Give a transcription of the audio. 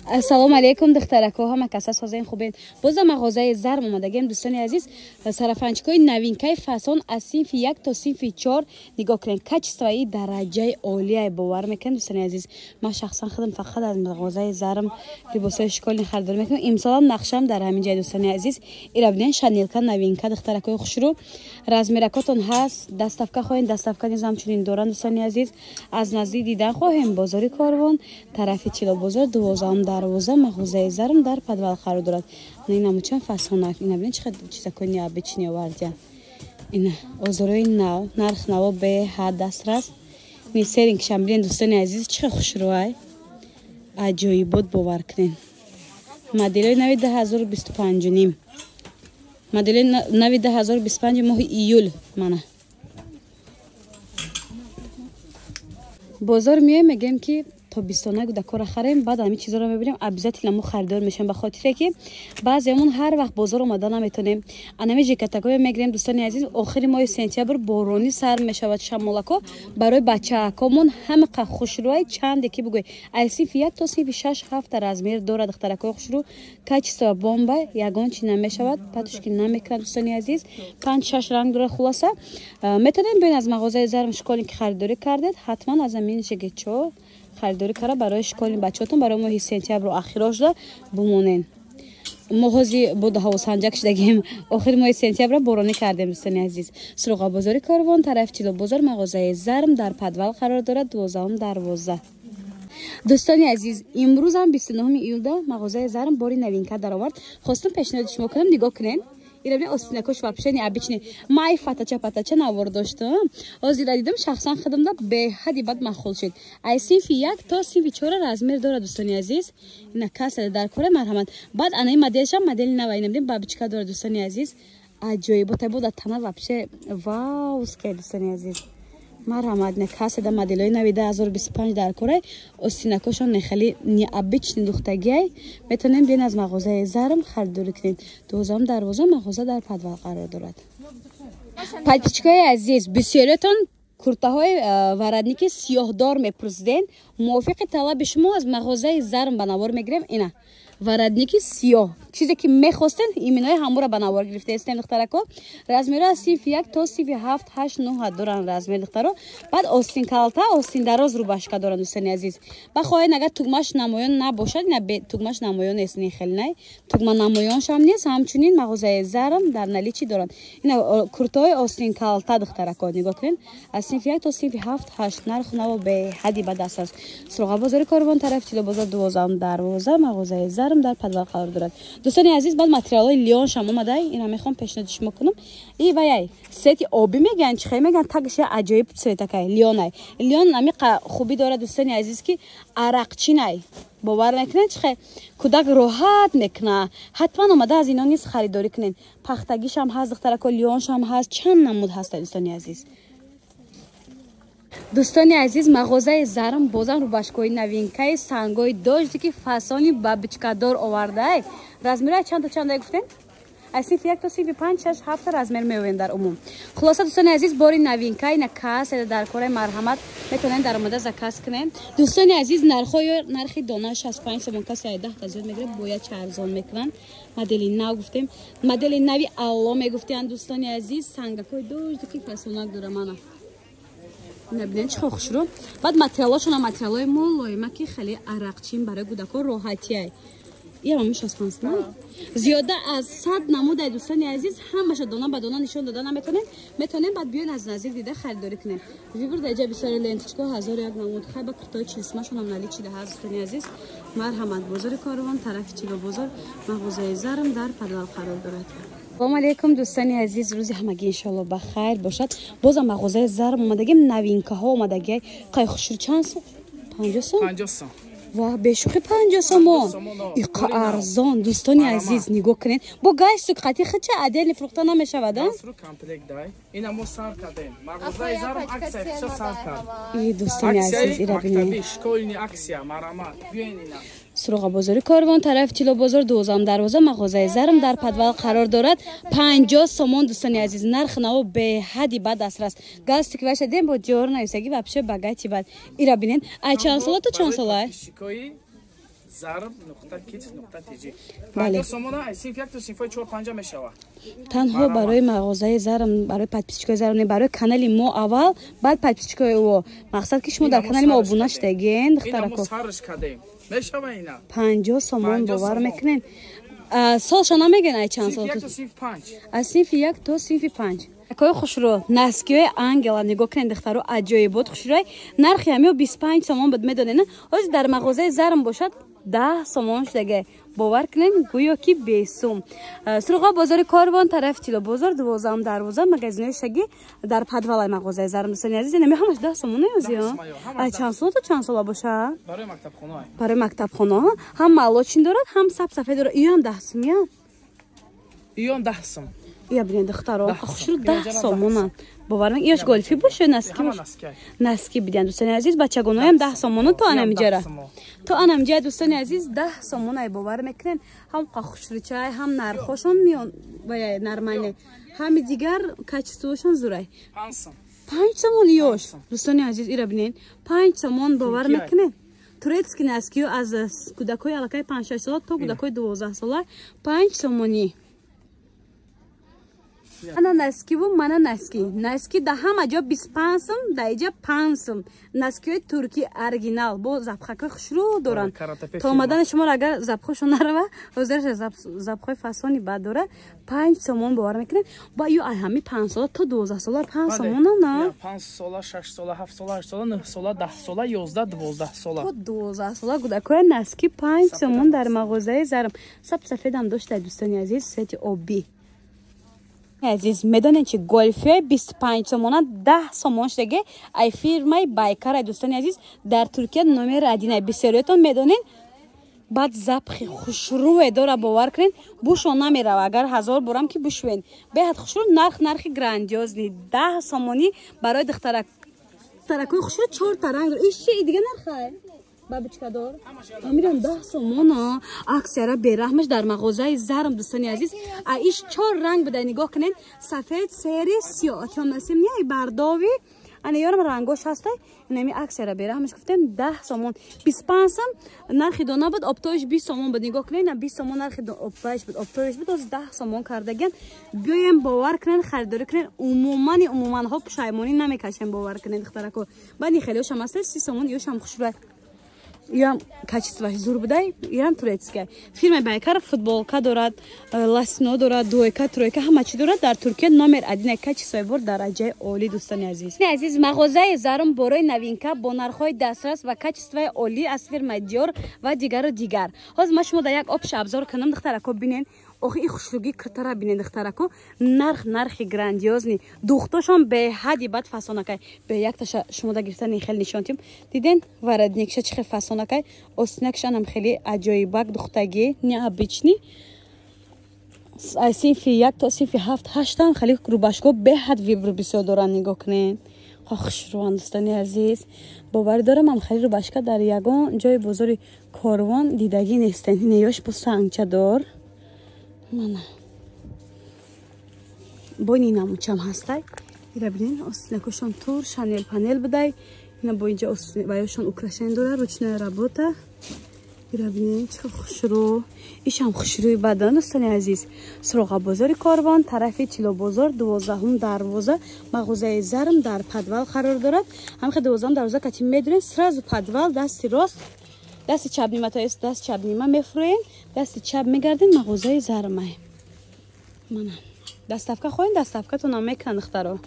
Ассалому алайкум духтарако, ҳама каса созен хубен. Боз дар мағозаи Зарм омадагем, дӯстони азиз. Сарафанчикои новинкаи фасон аз синфи 1 то синфи 4 нигоҳ кунед. Качествои дараҷаи олияй, бовар мекунед, дӯстони азиз. Ман шахсан худам фақат аз мағозаи Зарм либосҳои школьный харидорӣ мекунам. Имсолам нақшам дар ҳамин ҷай, дӯстони азиз. Ира бинед, шанелка новинка, духтаракои хушрӯ. Размеракотон ҳаст, доставка хоҳем, доставка низ ҳамчунин доранд, дӯстони азиз. Аз наздик дидан хоҳем, бозори Корвон, тарафи Тилобозор, 12 дарвоза, мағозаи Зарм дар подвал қарор дорад. Ина мучан фасонак, ина бинед, чӣ чизакои необычный овардия. Ина озорои нав, нарх наво беҳад дастрас. Ни серингшам бинед, дӯстони азиз, чӣ хушрӯай. Аҷоибот, бовар кунед. Моделои нави 2025 ним. Модели нави 2025 моҳи июл мана. Бозор меоем, мегӯем ки то бистона кӯдакҳоро харем, баъд ҳамин чизоро мебинем, обязательно мо харидор мешавем, ба хотире ки баъзеамон ҳар вақт бозор омада наметонем. Анами жикатакҳое мегирем, дӯстони азиз. Охири моҳи сентябр боронӣ сар мешавад, шамолако барои бачаакомон ҳамақа хушрӯай, чанде ки бигӯй, аз синфи 1 то синфи 6-7 размер дорад, духтаракҳои хушрӯ. Качество бомба, ягон чи намешавад, патушки намекунад, дӯстони азиз. 5-6 ранг дорад. Хулоса, метавонем биёен аз мағозаи Зарм, школьник харидорӣ кардед, ҳатман аз ҳамин жигечо харидорӣ кара барои школьный бачаҳотон, барои моҳи сентябру ахиро шуда бумонен. Мо ҳози бо ҳавосанҷак шудагем, охири моҳи сентябра боронӣ кардем, дӯстони азиз. Суроға бозори Корвон, тарафи Тилобозор, мағозаи Зарм дар подвал қарор дорад, 12 дарвоза. Дӯстони азиз, имрӯзам 29 июлда мағозаи Зарм бори новинка даровард. Хостум пешниҳоди шумо кунам, нигоҳ кунед. Ира остинакош вообще необычный. Май фатача патача навор доштам. Ҳозир дидам, шахсан худамда беҳади бад махул шуд. Ай синфи 1 то синфи 4 размер дорад, дӯстони азиз. Ина каса дар кора, марҳамат. Баъд анаи моделшам модели нава, ина бинем, бабочка дорад, дӯстони азиз. Аҷоибот буд, тана вообще вауска, дӯстони азиз. Марҳамат, на каса да моделои нави 2025 дар корай, остинакошон нехели необычный духтагиай. Метавонем биён аз мағозаи Зарм харидорӣ кунем. 12 дарвоза, мағоза дар подвал қарор дорад. Подписчикои азиз, бисёриятон куртаҳои воротники сиёҳдор мепурсиден. Мувофиқи талаби шумо аз мағозаи Зарм ба навор мегирем. Ина воротники сиёҳ, чизе ки мехостен, именои ҳамура ба навор гирифтаистем, духтарако. Размеро аз синфи 1 то синфи 7, 8, 9 доранд размер, духтаро. Баъд остин калта, остин дароз рубашка доранд, дӯстони азиз. Ба хоҳед, агар тугмаш намоён набошад, ина тугмаш намоён нест, не хеле най тугма намоёншам нест. Ҳамчунин мағозаи Зарм дар наличии доранд ина куртаҳои остин калта, духтарако, нигоҳ кунед, аз синфи 1 то синфи 7, 8. Нарху наво беҳади ба даст аст. Суроға бозори Корвон, тарафи Тилобозор, 12 дарвоза, мағозаи Зарм дар подвал қарор дорад. Дӯстони азиз, баъд материалҳои леоншам омада, ина мехоҳам пешниҳоди шумо кунам. И ваяй сети обӣ мегӯянд, чӣ хел мегӯянд, тагаш я аҷоиб цветакай леонай. Леон амиқа хубӣ дорад, дӯстони азиз, ки арақчинай, бовар мекунед, чӣ хел кӯдак роҳат мекуна. Ҳатман омада аз ино низ харидорӣ кунед. Пахтагишам ҳаст, духтарако, леоншам ҳаст, чанд намуд ҳаста, дӯстони азиз. Дӯстони азиз, мағозаи Зарм бозам рубашкои новинкаи сангои дожди ки фасони бабочкадор овардай. Размерои чанд то чандай гуфтем? Аз синфи 1 то синфи 5, 6, 7 размер меоянд дар умум. Хулоса, дӯстони азиз, бори новинка, ина касе дар кораи, марҳамат, метавонед дар омода заказ кунед. Дӯстони азиз, нархҳои нархи дона 65 сомон, касе 10 та зиёд мегирад, бояд чӣ арзон мекунанд. Модели нав гуфтем, модели нави алло мегуфтиянд, дӯстони азиз, сангакҳои дожди ки фасонак дора мана. Набинед, чӣ хушрӯ. Баъд материалҳошона материалҳои мулоима ки хеле арақчин, барои кӯдакҳо роҳатиай. Иам 65 сомон. Зиёда аз 100 намудай, дӯстони азиз, ҳамаша дона ба дона нишон дода наметонем. Метонем, баъд биёен аз наздик дида харидорӣ кунем. Вибр даҷа бисёри ленточка, 1001 намуд. Хай ба куртаҳои чилсмашонам наличида ҳаст, дӯстони азиз. Марҳамат, бозори Корвон, тарафи Тилобозор, мағозаи Зарм дар подвал қарор дорад. Салому алейкум, дӯстони азиз, рӯзи ҳамагӣ иншоалло ба хайр бошад. Бозам мағозаи Зарм омадагим, новинкаҳо омадагиай. Қай хушрӯ, чанд сом? 50 сом? 50 сом. Ва бешӯхӣ 50 сомон. Иқа арзон, дӯстони азиз, нигоҳ кунед. Бо галстук қати хича отдельно фурӯхта намешавад, а? Галстук комплект дай. Ина мо сар кардем. Мағозаи Зарм аксия хича сар кард. И дӯстони азиз, ира бинед. Школьный аксия, марҳамат. Биёен ина. Суроға бозори Корвон, тарафи Тилобозор, 12 дарвоза, мағозаи Зарм дар подвал қарор дорад. 50 сомон, дӯстони азиз, нарх наво беҳади бад дастрас. Галстуки ваша дем бо ҷор нависаги, вообще богатый бад. Ира бинед. Ай чанд сола то чанд сола? Подписчикои zarm.kids.tj. 50 сомона аз синф 1 то синфҳои 4-5 мешавад. Танҳо барои мағозаи Зарм, барои подписчикои Зарм, не, барои канали мо аввал, баъд подписчикои ӯ. Мақсад ки шумо дар канали мо обуна шудагин, духтарако. Сарш кардем. Мешава ина. 50 сомон, бовар мекунен? Солша намегӯен, ай чанд сол? Аз синфи 1 то синфи 5. Акои хушрӯ, наскиҳои Ангела нигоҳ кунед, духтаро, аҷоибот, хушрӯй. Нархи ҳамиё 25 сомон буд, медонед, ҳозир дар мағозаи Зарм бошад 10 сомон шудага. Бовар кунед, гӯё ки бесум. Суруға бозори Корвон, тарафи Тило бозор, 12-ум дарвоза, магазинои шаги дар подвалаи мағозаи Зарм. Дӯстони азиз, инами ҳамаш 10 сомон озиё. Ай чанд сол то чанд сола боша? Барои мактабхона. Барои мактабхона ҳам малочин дорад, ҳам саб сафед дорад. Иём 10 сум, я? Иём 10 сум. Ия бинед, духтаро, хушрӯ, 10 сомонанд. Бовар мекунед? Ёш голфи боша, носки боша? Носки бидиан, дӯстони азиз, бачагоноям 10 сомона то анамиҷара. То анамиҷа, дӯстони азиз, 10 сомон ай, бовар мекунед? Ҳам хушрӯчай, ҳам нархошон миён ва нормальный. Ҳами дигар качествошон зурай. 5 сомон ёш. Дӯстони азиз, ира бинед. 5 сомон, бовар мекунед? Турецкий носкиё аз кӯдакҳои аллакай 5-6 сола то кӯдакҳои 12 сола 5 сомонӣ. Ана носкиву мана носки. Носки да ҳама ҷо 25 сум, да иҷа 5 сум. Носкиҳои турки оригинал бо запахакҳои хушрӯ доранд. То омадани шуморо агар запахошон нарава, ҳозираш запахҳои фасони бад дора. 5 сомон, бовар мекунед? Ба ё ай ҳами 5 сола то 12 сола 5 сомона на? 5 сола, 6 сола, 7 сола, 8 сола, 9 сола, 10 сола, 11, 12 сола. То 12 сола кӯдакҳои носки 5 сомон дар мағозаи Зарм. Саб сафедам дошта, дӯстони азиз, цвети обӣ. Азиз, медонед чи? Голфиҳои 25 сомона 10 сомон шудаге, ай фирмаи Байкар. Ай, дӯстони азиз, дар Туркия номер один ай, бисёриётон медонед. Баъд запахи хушрӯе дора, бовар кунед, бушон намерава, агар ҳазор борам ки бушӯен. Беҳад хушрӯ, нарх нархи грандиозный, 10 сомонӣ барои духтарак. Духтаракҳои хушрӯ, чорта ранг дор. Иш чи дига нархай? Бабочкадор. Амирам 10 сомона. Аксияра бераҳмаш дар мағозаи Зарм, дӯстони азиз. А иш чор ранг буда, нигоҳ кунед. Сафед, серый, сиёҳ, тёмно-синий, бордовый. Ана ёрам рангош ҳастай. Инами аксияра бераҳмаш гуфтем 10 сомон. 25 сом нархи дона буд, оптовиш 20 сомон буд. Нигоҳ кунед, на 20 сомон нархи оптовиш буд, оптовиш буд, оз 10 сомон кардаган. Биёем, бовар кунед, харидорӣ кунед. Умуман умуманҳо пушаймонӣ намекашем, бовар кунед, духтарако. Баъд ин хелиошам ҳастай 30 сомон, ёшам хушрӯй. Иам качествоаш зур будай, иам турецкая. Фирмаи Байкар футболка дорад, лосино дорад, двойка, тройка, ҳама чи дорад. Дар Туркия номер один, качествои бор дараҷаи олӣ, дӯстони азиз. Азиз, мағозаи Зарм борои новинка бо нархҳои дастрас ва качествои олӣ аз фирмаи Диор ва дигару дигар. Ҳозир ман шумо дар як общий обзор кунам, духтарако, бинен. Охи и хушругӣ киртара бинен, духтарако, нарх нархи грандиозный, духтошон беҳади бад фасонакай. Бе якташа шумо да гирифтани хеле нишон тим. Диден, воротникша чӣ хел фасонакай, остинакшанам хеле аҷоибак, духтагӣ необычный. Синфи 1 то синфи 7, ҳаштам хеле рубашко беҳад выбор бисёр доранд, нигоҳ кунед. Хушрӯан, дӯстони азиз, боварӣ дорам, ам хеле рубашка дар ягон ҷои бозори Корвон дидагӣ нестен. Ине ёш бо сангчадор. Мана бойни намучам ҳастай. Ира бинен, остинакошон тур шанел панел будай. Ина бо инҷа ваёшон украшение дора, ручная работа. Ира бинен, чӣ хушрӯ, ишам хушрӯи бадан, дӯстони азиз. Суроға бозори Корвон, тарафи Тилобозор, 12-ум дарвоза, мағозаи Зарм дар подвал қарор дорад. Ҳамихе 12-ум дарвоза кати медурен, сразу подвал, дасти рост, дасти чап нима, то есть даст чап нима мефурӯем, дасти чап мегардем, мағозаи Зармай. Мана доставка хоҳем, доставкатонам мекунанд, духтаро.